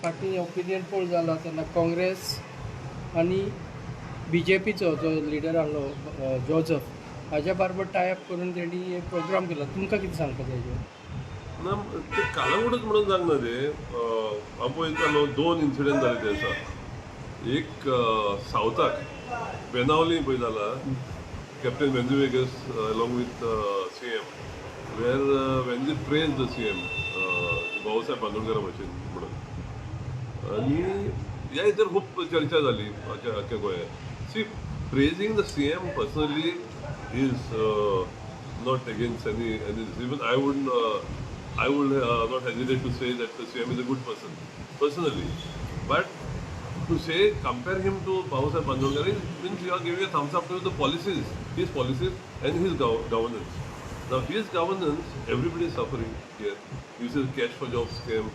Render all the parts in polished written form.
फाटीं opinion poll जाला तेन्ना काँग्रेस आनी बीजेपीचो जो लिडर आहलो जोजफ हाज्या बरोबर टायअप करून तेणी एक प्रोग्राम केला. तुमकां कितें सांगपाचें हेजेर? ना, ते कालंगूटच म्हणून सांगना ते. हांव पळयतालो, दोन इन्सिडंट जाले ते दिसा. एक सावथाक बेनावली पळय जाला, Captain Venzy Viegas along with CM, where Venzy praise the CM, Bhausaheb बांदोडकरा भशेन म्हणून. आनी ह्या हेचेर खूब चर्चा जाली आख्या आख्या गोंयांत. See, praising the CM personally is not against any, even I would not hesitate to say that the CM is a good person personally, but to say, compare him to Bhausaheb Bandodkar means you are giving a thumbs up to the policies, his policies and his governance. Now his governance, everybody is suffering here. You see the cash for job scam,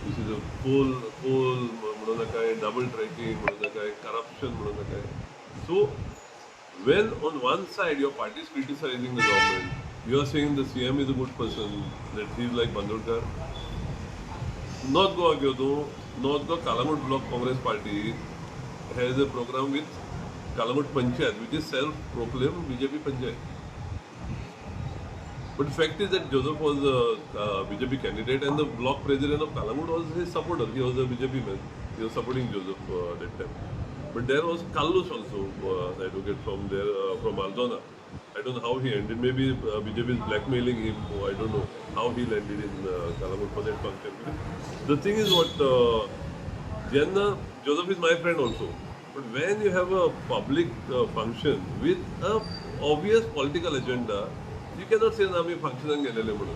you see the coal म्हणून नाकाय, double tracking म्हणून नाकाय, corruption म्हणून नाकाय. So when on one side your party is criticizing the government, you are saying the CM is a good person, that he is like Bandodkar. North Goa घेवन तूं, North Goa Calangute Block Congress Party has a program with Calangute Panchayat, which is self-proclaimed BJP Panchayat. But the fact is that Joseph was a BJP candidate and the block president of Calangute was his supporter. He was a BJP man. He was supporting Joseph that time. But there was Carlos also, the advocate from there, from Aldona. I don't know how he ended. Maybe BJP is blackmailing him. Or I don't know how he landed in Calangute for that function. The thing is what, जेन्ना, Joseph is my friend also. But when you have a public function with a obvious political agenda, you cannot say आमी फंक्शनाक गेलेले म्हणून.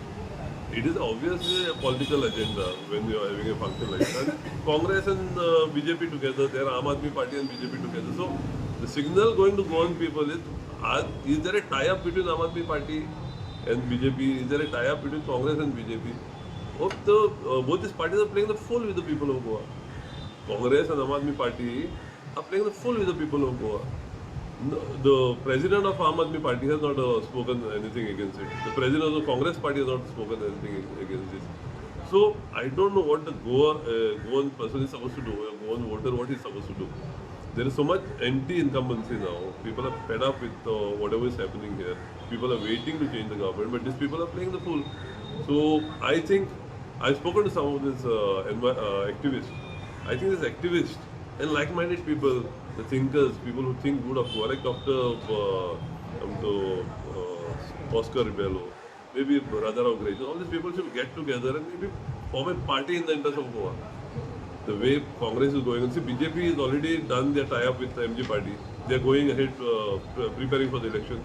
It is obviously a political agenda when you are having a function like that. And Congress and BJP together, there are Aam Aadmi Party and BJP together. So the signal going to Goan people is, is there a tie-up between Aam Aadmi Party and BJP? Is there a tie-up between Congress and BJP? Both these parties are playing the fool with the people of Goa. Congress and Aam Aadmi Party are playing the fool with the people of Goa. No, the president of Aam Aadmi Party has not spoken anything against it. The president of the Congress Party has not spoken anything against this. So I don't know what the Goan person is supposed to do, a Goan voter, what he's supposed to do. There is so much anti-incumbency now. People are fed up with whatever is happening here. People are waiting to change the government, but these people are playing the fool. So I think I've spoken to some of these activists. I think these activists and like-minded people, the thinkers, people who think good of Goa, like Dr. Oscar Rebello, maybe Radharao Gracias, all these people should get together and maybe form a party in the interest of Goa. The way Congress is going, and see, BJP has already done their tie-up with the MG party. They are going ahead, preparing for the election.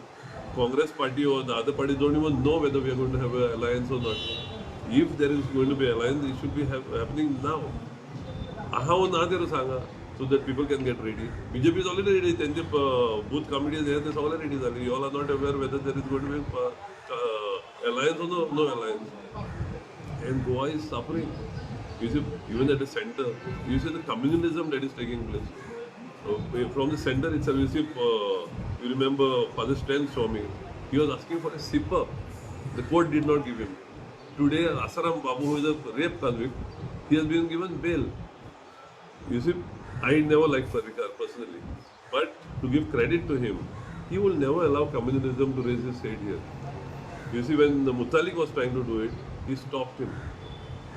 Congress party or the other parties don't even know whether we are going to have an alliance or not. If there is going to be alliance, it should be happening now. आहा वो ना ते सांगा, so that people can get ready. BJP is already ready. त्यांचे booth committees हे ते सगळे ready झाले. You all are not aware whether there is going to be alliance or no alliance. And Goa is suffering. You see, even at the center, you see the communalism that is taking place. From the center itself, you see, you remember Father Stan Swamy, he was asking for a sipper. The court did not give him. Today, Asaram Babu, who is a rape convict, he has been given bail. You see, I never liked Parrikar personally, but to give credit to him, he will never allow communalism to raise his head here. You see, when the Mutalik was trying to do it, he stopped him.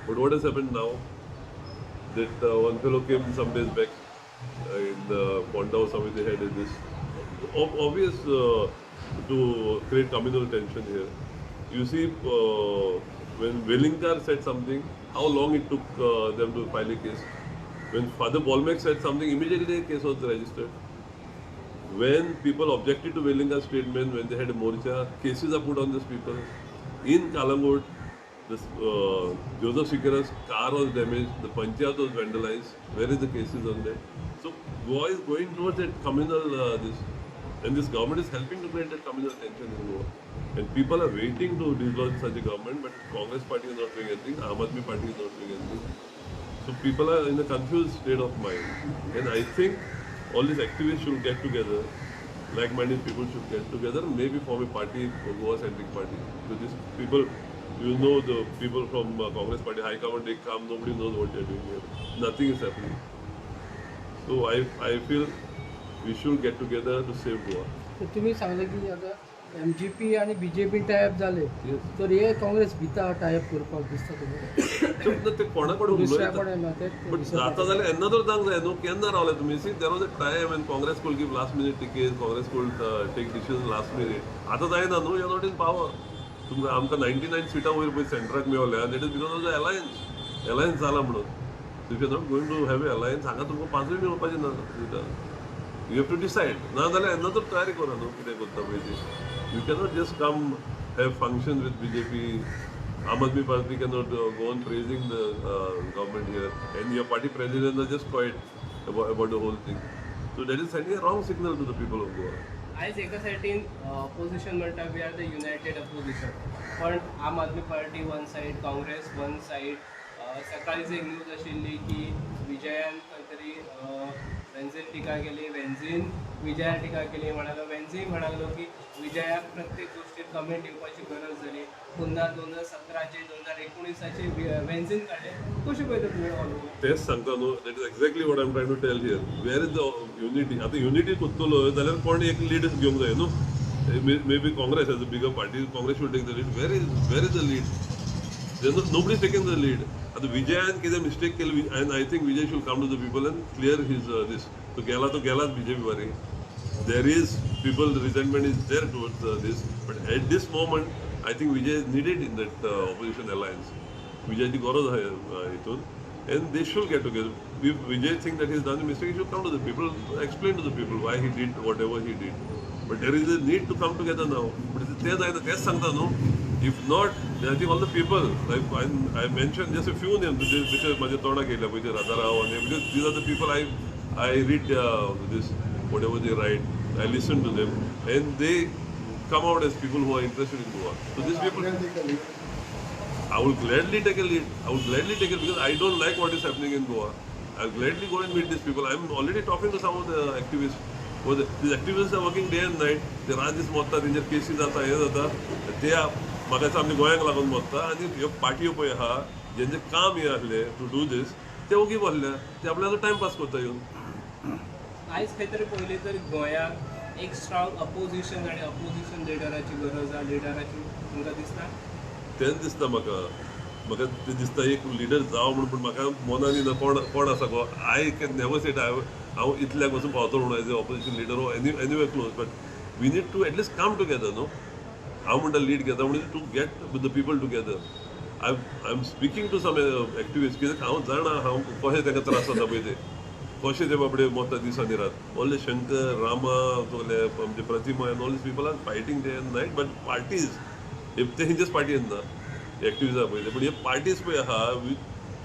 But what has happened now? That one fellow came some days back in the Ponda or somewhere, they had this obvious to create communal tension here. You see, when Velingkar said something, how long it took them to file a case. When Father Bolmax said something, immediately a case was registered. When people objected to Velingkar's statement, when they had a morcha, cases are put on these people. In Calangute, this Joseph Sequeira's car was damaged, the panchayat was vandalized. Where is the cases on that? So Goa is going towards that communal, this, and this government is helping to create that communal tension in Goa. And people are waiting to dislodge such a government, but Congress party is not doing anything, Aam Aadmi Party is not doing anything. So people are in a confused state of mind. And I think all these activists should get together, like-minded people should get together and maybe form a party, a Goa-centric party. So these people, You know the people from Congress party high command, they come, nobody knows what they are doing here. Nothing is happening. So I feel we should get together to save Goa. तर तुम्ही सांगले की आता M G P आणि B J P type जाले तर हे Congress भिता type करपाक दिसता तुमकां? ते कोणा कडेन दुसऱ्या उलयता कडेन ना ते बट जाता जाल्यार एन्ना तर जावंक जाय न्हू. केन्ना रावले तुमी? See, there was a time when Congress could give last minute ticket, Congress could take decision last minute. आतां जायना न्हू, you are not in power. तुमकां आमकां 99 सिटां वयर पळय सेंटराक मेवल्या, that is because of the alliance. Alliance जाला म्हणून. If you not going to have a alliance, हांगा तुमकां पांचूय मेळपाचें ना सिटां. You have to decide. ना जाल्यार येन्ना तर तयारी करा न्हू कितें करता पळय ती. You cannot just come have function with BJP. Aam Aadmi party cannot go on praising the government here, and your party president are just quiet about the whole thing. So that is sending a wrong signal to the people of Goa. आयज एका सायडीन opposition म्हणटा, we are the united opposition, पण आम Aadmi party one side, Congress one side. सकाळीच एक news आशिल्ली की विजयान खंय तरी वेन्झीन टिका केली, वेन्झीन विजयान टिका केली. म्हणालो वेन्झी म्हणालो की विजयाक प्रत्येक गोष्टीत कमेंट दिवपाची गरज जाली. पुन्हा 2017चे, 2019चे वेन्झीन काडले. कशें पळयता तुमी ऑल ओवर? तेच सांगता न्हू, that is exactly what I am trying to tell here. Where is the unity? आतां युनिटी कोत्तलो जाल्यार कोण एक लीड घेवंक जाय न्हू. Maybe Congress as a bigger party, Congress should take the lead. Where is the lead? Nobody taking the lead. आतां विजयान कितें mistake केली, and I think Vijay should come to the people and clear his this. तो गेला तो गेलाच BJP बारी. There is people resentment is there towards this, but at this moment I think Vijay is needed in that opposition alliance. विजयाची गरज आहा हितून, and they should get together. If Vijay think that he's done a mistake, he should come to the people, explain to the people why he did whatever he did. But there is a need to come together now. But ते जायना, तेच सांगता न्हू. If not, I think all the people, like I mentioned just a few names which म्हाज्या तोंडाक येयल्या पळय, ते राजा राव आनी, because these are the people I read this, whatever they write, I listen to them, and they come out as people who are interested in Goa. So these people, I will gladly take a lead. I will gladly take it because I don't like what is happening in Goa. I'll gladly go and meet these people. I'm already talking to some of the activists. These activists are working day and night. ते रात दीस मोत्ता, तेंचेर केसी जाता, हें जाता. ते म्हाका दिसता आमच्या गोंयांक लागून मोत्ता. आनी ह्यो पार्टयो पळय आहा, जेंचें काम हें आसलें टू do these, ते ओगी बसल्या. ते आपल्याचो टायमपास करता येवन. आयज खंय तरी पळयलें तर गोंयाक एक स्ट्रॉंग अपोजिशन आनी अपोजिशन लिडराची गरज आहा, लिडराची तुमकां दिसता? तेंच दिसता म्हाका. म्हाका तें दिसता एक लिडर जावं म्हूण, पूण म्हाका मनान येना कोण कोण आसा गो. I can never say हांव इतल्याक वचून पावतलो म्हणून as a opposition leader or anywhere close, but we need to at least come together न्हू. हांव म्हणटा लीड घेता म्हणजे to get with the people together. I am speaking to some activist, कित्याक हांव जाणा हांव कशें तांकां त्रास जाता पळय, ते कशें ते बाबडे मोत्ता दीस आनी रात. ऑल शंकर, रामा, सगळे आमचे प्रतिमा and all these people are fighting day and night, but parties ते तेंचेच पार्टीन ना एक्टिविस्ट आहा पळय ते, पूण हे पार्टीज पळय आहा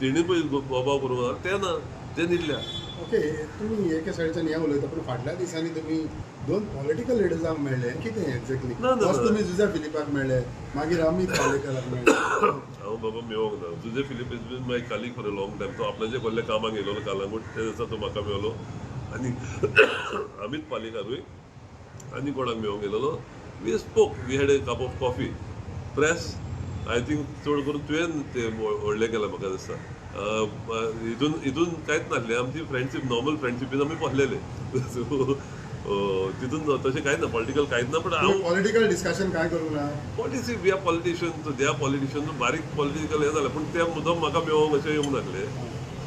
तेणी पळय बोबाव करूंक जाय, ते ना, ते न्हिदल्या. ओके, तुमी एके सायडच्यान हें उलयता, पूण फाटल्या दिसांनी तुमी दोन पॉलिटिकल लिडर्सांक मेळ्ळे, कितें एक्झॅक्टली? ना, ना, फर्स्ट ना. तुमी जुझे फिलिपाक मेळ्ळे, मागीर अमीत पालेकराक मेळ्ळे. हांव बाबा मेळोंक ना. Jose Philip is been my colleague for a long time. तो आपल्याच्या कसल्या कामाक येयलो कालांगूट, ते दिसा तो म्हाका मेळ्ळो. आनी अमीत पालेकारूय आनी कोणाक मेळोंक गेलेलो. We spoke, we had a cup of coffee. Press I think चड करून तुवें ते व्हडलें केलां म्हाका दिसता. हितून हितून कांयच नासलें. आमची फ्रेंडशीप, नॉर्मल फ्रेंडशिपीन आमी बसलेले. सो तितून तशें कांयच ना, पॉलिटिकल कांयच ना, पण हांव पॉलिटिकल डिस्कशन काय करूंक ना? Policy, we are politician, they are politician. बारीक पॉलिटिकल हें जालें, पूण ते मुद्दम म्हाका मेळोंक अशें येवंक नासले.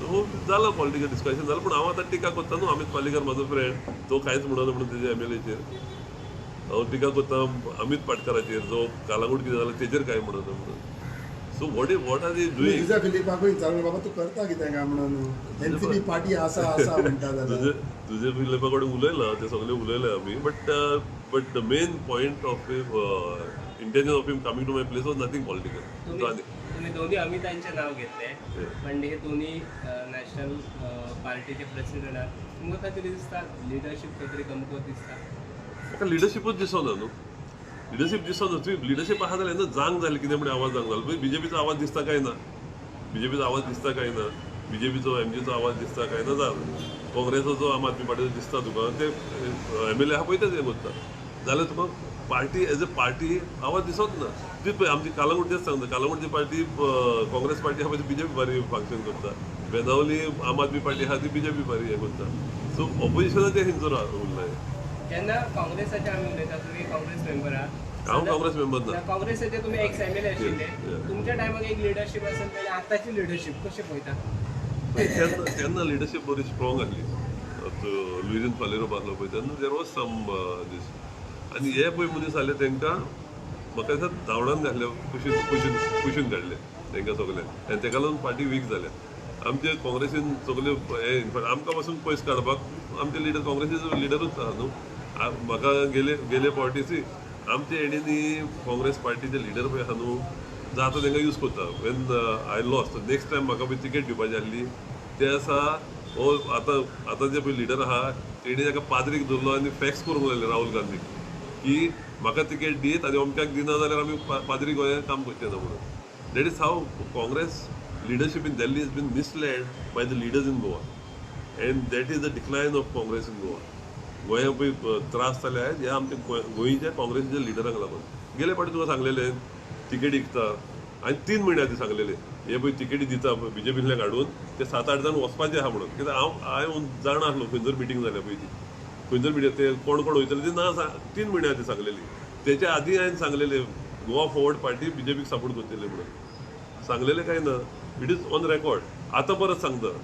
सो जालो पॉलिटिकल डिस्कशन जालें, पूण हांव आतां टिका करता न्हू. अमीत पालेकर म्हाजो फ्रेंड, तो कांयच म्हणना म्हणून तेजे एमएलएचेर हांव टिका करता. अमीत पाटकाराचेर जो कालांगूट कितें जालें तेजेर कांय म्हणना म्हणून. So what are they doing? Jose फिलिपाकूय विचारलें, बाबा तूं करता कितें काय म्हणून, एनसीपी पार्टी आसा आसा म्हणटा जाल्यार. तुजे तुजे फिलिपा कडेन उलयलां, ते सगळे उलयले आमी, but the main point of intention of him coming to my place was nothing political. तुम्ही तुम्ही दोन्ही अमितांचे नाव घेतले, पण हे दोन्ही नॅशनल पार्टीचे प्रेसिडेंट आहात. तुमकां खंय तरी दिसता लिडरशीप खंय तरी कमकुवत दिसता? म्हाका लिडरशिपूच दिसना न्हू, लिडरशीप दिसना. तुवें लिडरशीप आहा जाल्यार येन्ना जांग जालें कितें म्हणून आवाज जावंक जालो. बीजेपीचो आवाज दिसता काय ना? बीजेपीचो आवाज दिसता काय ना? बीजेपीचो, एमजीचो आवाज दिसता काय ना? जाल काँग्रेसाचो, आम आदमी पार्टीचो दिसता तुका? ते एमएलए आहा पळय, ते हें करता जाल्यार तुका पार्टी एज अ पार्टी आवाज दिसत ना. ती पळय आमची कालंगूट तेच सांगता, कालंगूटची पार्टी काँग्रेस पार्टी आहा पळय ती बीजेपी बरी फंक्शन करता, बेनावली आम आदमी पार्टी आहा ती बीजेपी बरी हें करता. सो ऑपोजिशनाचें हेंचो उरला. जेन्ना काँग्रेसाचे आमी उलयता, तुमी काँग्रेस मेंबर आहा. हांव काँग्रेस मेंबर ना. काँग्रेसाचे तुमी एक्स एम एल ए आशिल्ले, तुमच्या टायमाक एक लिडरशीप आसत आनी आतांची लिडरशीप कशें पळयता? तेन्ना तेन्ना लिडरशीप बरी स्ट्रॉंग आसली. लुईझीन फालेरो आसलो पळय तेन्ना there was some दीस. आनी हे पळय मनीस आसले तांकां म्हाका दिसता धांवडावन घातले, कुशीन कुशीन कुशीन काडले तांकां सगळ्यांक, आनी ताका लागून पार्टी वीक जाल्या. आमचे काँग्रेसीन सगळे हे इनफॅक्ट आमकां पासून पयस काडपाक आमचे लिडर काँग्रेसीचो लिडरूच आहा न्हू. म्हाका गेले गेले फावटी आमचे हेणींनी काँग्रेस पार्टीचे लिडर पळय आहा न्हू, जाता तांकां यूज करता. When I lost next time म्हाका पळय तिकेट दिवपाची आसली ते आसा हो आतां आतां जे पळय लिडर आहा तेणी ताका पाद्रीक धरलो आनी फॅक्स करूंक लागले राहुल गांधीक की म्हाका तिकेट दीत आनी अमक्याक दिना जाल्यार आमी पाद्री गोंयांत काम करचे ना म्हणून. That is how Congress leadership in Delhi has been misled by the leaders in Goa, and that is the decline of Congress in Goa. गोंयांत पळय त्रास जाले आहेत हे आमच्या गोंयच्या काँग्रेसीच्या लिडरांक लागून. गेले फावटी तुका सांगलेलें तिकेटी विकता, आनी 3 म्हयने आदीं सांगलेले हे पळय तिकेटी दिता बीजेपींतल्यान काडून ते 7-8 जाण वचपाचे आहा म्हणून. कित्याक हांव हांवें जाणा आसलो खंय जर मिटींग जाल्या पळय ती, खंय जर मिटींग ते कोण कोण वयतले ती ना 3 म्हयने आदीं सांगलेली. तेच्या आदीं हांवें सांगलेले गोवा फॉरवर्ड पार्टी बीजेपीक सपोर्ट करतले म्हणून सांगलेलें काय ना, it is on record. आतां परत सांगता,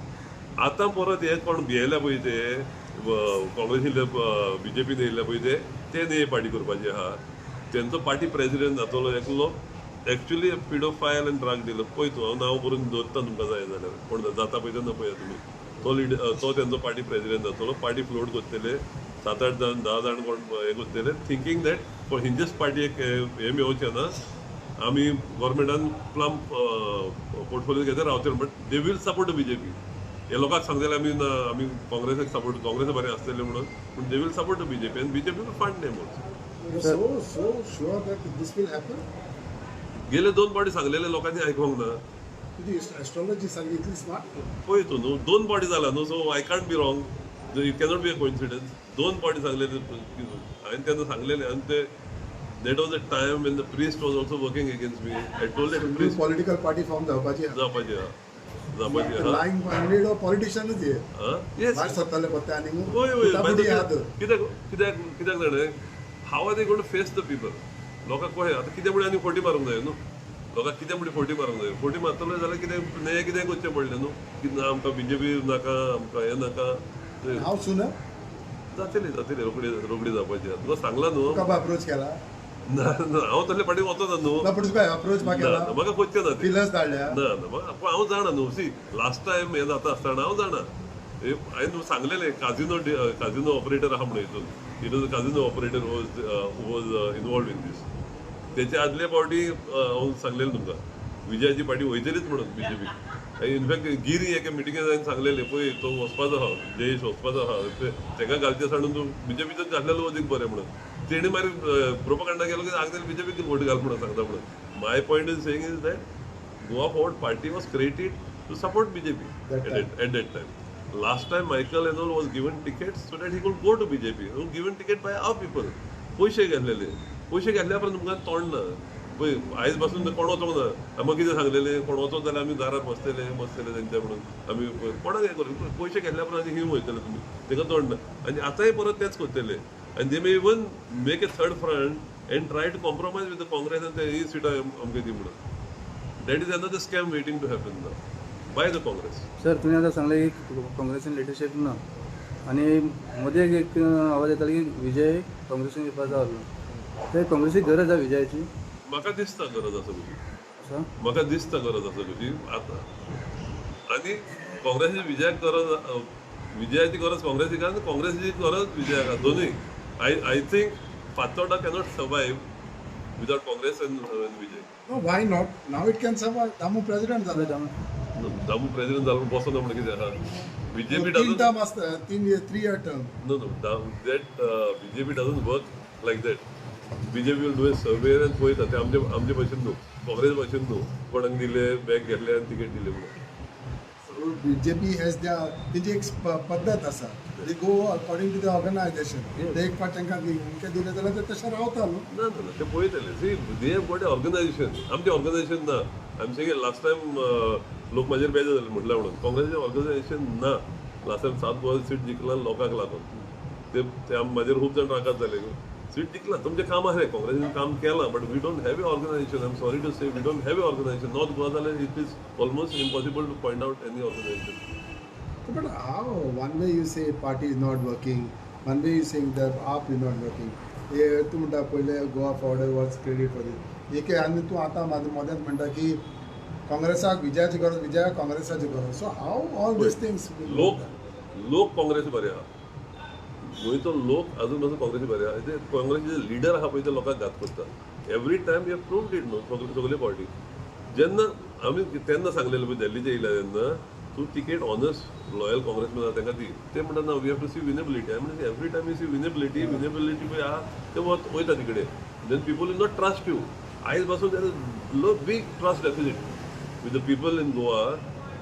आतां परत हे कोण भियेल्या पळय ते काँग्रेसींतले बीजेपीन येयल्ले पळय ते ते न्ही पार्टी करपाची आहा. तेंचो पार्टी प्रेसिडेंट जातलो एकलो actually paedophile and drug dealer. पळय तूं, हांव नांव बरोवन दवरता तुमकां जाय जाल्यार, कोण जाता पळय तेन्ना पळया तुमी. तो लिडर तो तेंचो पार्टी प्रेसिडेंट जातलो, पार्टी फ्लोट करतले, 7-8 जाण 10 जाण कोण हें करतले, थिंकींग that हिंजेच पार्टी एक हें मेळोवचें ना, आमी गव्हर्मेंटान प्लम पोर्टफोलियो घेतले रावतले, but they will support BJP. हे लोकांक सांगतले आमी ना आमी काँग्रेसाक सपोर्ट, काँग्रेस बरें आसतलें म्हणून, पूण they will support BJP आनी BJP will fund them also. So so sure that this will happen? गेले 2 फावटी सांगलेले लोकांनी आयकोंक ना. तुजी एस्ट्रॉलॉजी सारकी इतली स्मार्ट पळय तूं न्हू, 2 फावटी जाला न्हू, so I can't be wrong, it cannot be a coincidence. 2 फावटी सांगलेले हांवें तेन्ना सांगलेले, आनी ते that was a time when the priest was also working against me. I told that priest political party form जावपाची आहा. जावपाची आहा, जावपाची आहा. लायंग हंड्रेड पॉलिटिशियनच हे येस, भायर सरताले पत्ते आनी हय हय. आहा तर कित्याक कित्याक कित्याक जाणें, how are they going to face the people? लोकांक कळ्ळें आतां कितें म्हणून आनी फटी मारूंक जाय न्हू, लोकांक कितें म्हणून फटी मारूंक जाय. फटी मारतलो जाल्यार कितें न्हय कितें करचें पडलें न्हू, की ना आमकां बीजेपी नाका, आमकां हें नाका. हांव सुन जातली जातली रोखडी रोखडी जावपाची आहा. तुका सांगलां न्हू. तुका अप्रोच केला ना ना, हांव तसले फाटीं वचना न्हू. ना, पूण तुका अप्रोच बा ना केला, ना, म्हाका करचें ना तें. फिलर्स धाडल्या ना ना, पूण हांव जाणा न्हू, सी लास्ट टायम हें जाता आसतना हांव जाणा, हांवें तुका सांगलेलें काजिनो काजिनो ऑपरेटर आहा म्हणून हितून, it was a casino operator was involved in this. तेच्या आदले फावटी हांव सांगलेलें तुमकां विजयाची पार्टी वयतलीच म्हणून बीजेपी. इनफॅक्ट गिरी एके मिटिंगेक हांवें सांगलेलें पळय तो वचपाचो आहा, जयेश वचपाचो आहा, तेका घालचें सांडून तूं बीजेपीचोच घातलेलो अदीक बरें म्हणून. तेणी मागीर प्रोपगंडा केलो की हांगा बीजेपीक वोट घाल म्हणून सांगता म्हणून. My point is saying is that Goa Forward Party was created to support BJP at that time. Last time Michael and all was given tickets so that he could go to BJP. He was given ticket by our people. पयशे घेतलेले, पयशे घेतल्या उपरांत तुमकां तोंड ना. पळय आयज पासून कोण वचोंक ना, आमकां कितें सांगलेलें, कोण वचत जाल्यार आमी दारार बसतले बसतले तेंच्या म्हणून, आमी कोणाक हें करूं, पयशे घेतल्या उपरांत आनी हिंव वयतले तुमी, तेका तोंड ना. आनी आतांय परत तेंच करतले. आनी they may even make a third front and try to compromise with the Congress आनी ते ही सिटां आमकां दी म्हणून. That is another scam waiting to happen now by the Congress. Sir, तुम्ही आता सांगले की काँग्रेसीन लिडरशीप ना, आनी मदीं एक आवाज येतालो की विजय काँग्रेसीन येवपाचो आसलो, ते काँग्रेसीक गरज आसा विजयाची? म्हाका दिसता गरज आसा कशी, आसा? म्हाका दिसता गरज आसा कशी आतां. आनी काँग्रेसी विजयाक गरज, विजयाची गरज काँग्रेसीक आनी काँग्रेसीची गरज विजयाक आसा, दोनूय. I think Fatorda cannot survive without Congress and Vijay. No, why not? Now it can survive. Damu president जाला. दामू प्रेसिडेंट जालो म्हूण बसना म्हणून कितें आहा? बीजेपी 3 doesn't term आसता, 3 year term. No, no, that BJP doesn't work like that. BJP will do a survey आनी पळयता ते आमचे आमचे भशेन न्हू, काँग्रेस भशेन न्हू, कोणाक दिले बॅग घेतले आनी तिकेट दिले म्हणून. बीजेपी हॅज त्या तेंची एक पद्दत आसा, they go according to the organization. ते एक फावट तांकां अमकें दिलें जाल्यार ते तशें रावता न्हू. ना ना ना, ते पळयतले. See, they have got a organization. आमचें ऑर्गनायझेशन ना. आमचे लास्ट टायम लोक म्हाजेर बेजार जाले म्हटल्यार म्हणून काँग्रेसीचें ऑर्गनायझेशन ना. लास्ट टायम सात गोवा सीट जिखला लोकांक लागून. ते ते म्हाजेर खूब जाण रागात जाले. सीट जिखला, तुमचें काम आसलें, काँग्रेसीन काम केलां, but we don't have a organization. I am sorry to say, we don't have a organization. North Goa जाल्यार it is almost impossible to point out any organization. But how one way you say party is not working, one way you saying the AAP is not working. हे तूं म्हणटा पयले Goa Forward was credit for this एके आनी तूं आतां मदेंच म्हणटा की काँग्रेसाक विजयाची गरज, विजयाक काँग्रेसाची गरज. So how all these things? लोक लोक काँग्रेस बरे आहा. गोंयचो लोक अजून पासून काँग्रेसी बरे आहा. ते काँग्रेसीचे लिडर आहा पळय, ते लोकांक घात करता. Every time you proved it न्हू. सगळे सगळे पार्टी जेन्ना आमी तेन्ना सांगलेलें पळय, दिल्लीचे येयल्या तेन्ना, तूं तिकेट ऑनस्ट लॉयल काँग्रेसमॅन आहा तांकां दी. ते म्हणटा, ना, we have to see winnability. I म्हणजे every time you see winnability, winnability पळय आहा ते वयता तिकडे, then people will not trust you. आयज पासून there is big trust deficit with the people in Goa.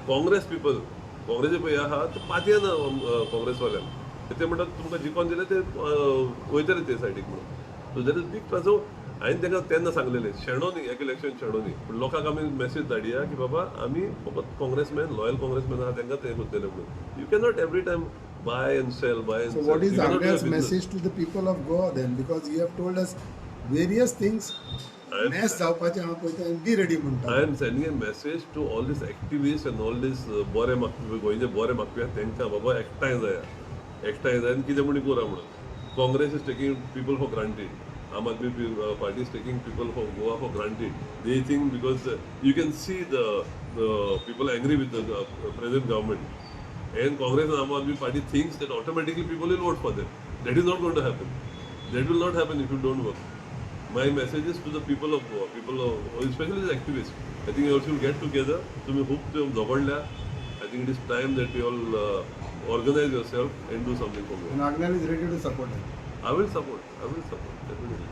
Congress people, काँग्रेसी पळय आहा ते पातयेना काँग्रेसवाल्यांक. ते म्हणटात तुमकां जिखोन दिले ते वयतले ते सायडीक म्हणून. So there is big trust. So हांवें तांकां तेन्ना सांगलेलें, शेणो न्ही एक इलेक्शन, शेणो न्ही, पूण लोकांक आमी मॅसेज धाडया की बाबा आमी फकत काँग्रेसमॅन, लॉयल काँग्रेसमॅन आहा तांकां ते करतले म्हणून. You cannot every time bye and sell, bye and So what is Agnel's message to the people of Goa then? Because you have told us various things. Mess जावपाचें हांव पळयता आनी बी रेडी म्हणटा. I am sending a message to all these activists and all these बरे मागपी, गोंयचे बरे मागपी आहा तांकां, बाबा एकठांय जाया, एकठांय जाय आनी कितें म्हण करा म्हणून. Congress is taking people for granted. Aam Aadmi Party is taking people for Goa for granted. They think because you can see the people angry with the present government and Congress and Aam Aadmi Party thinks that automatically people will vote for them. That is not going to happen. That will not happen if you don't work. My message is to the people of Goa, people of, especially the activists. I think you all should get together. तुम्ही खूप झगडल्या. I think it is time that you all organize yourself and do something for Goa. And Agnel is ready to support. I will support. I will support, definitely.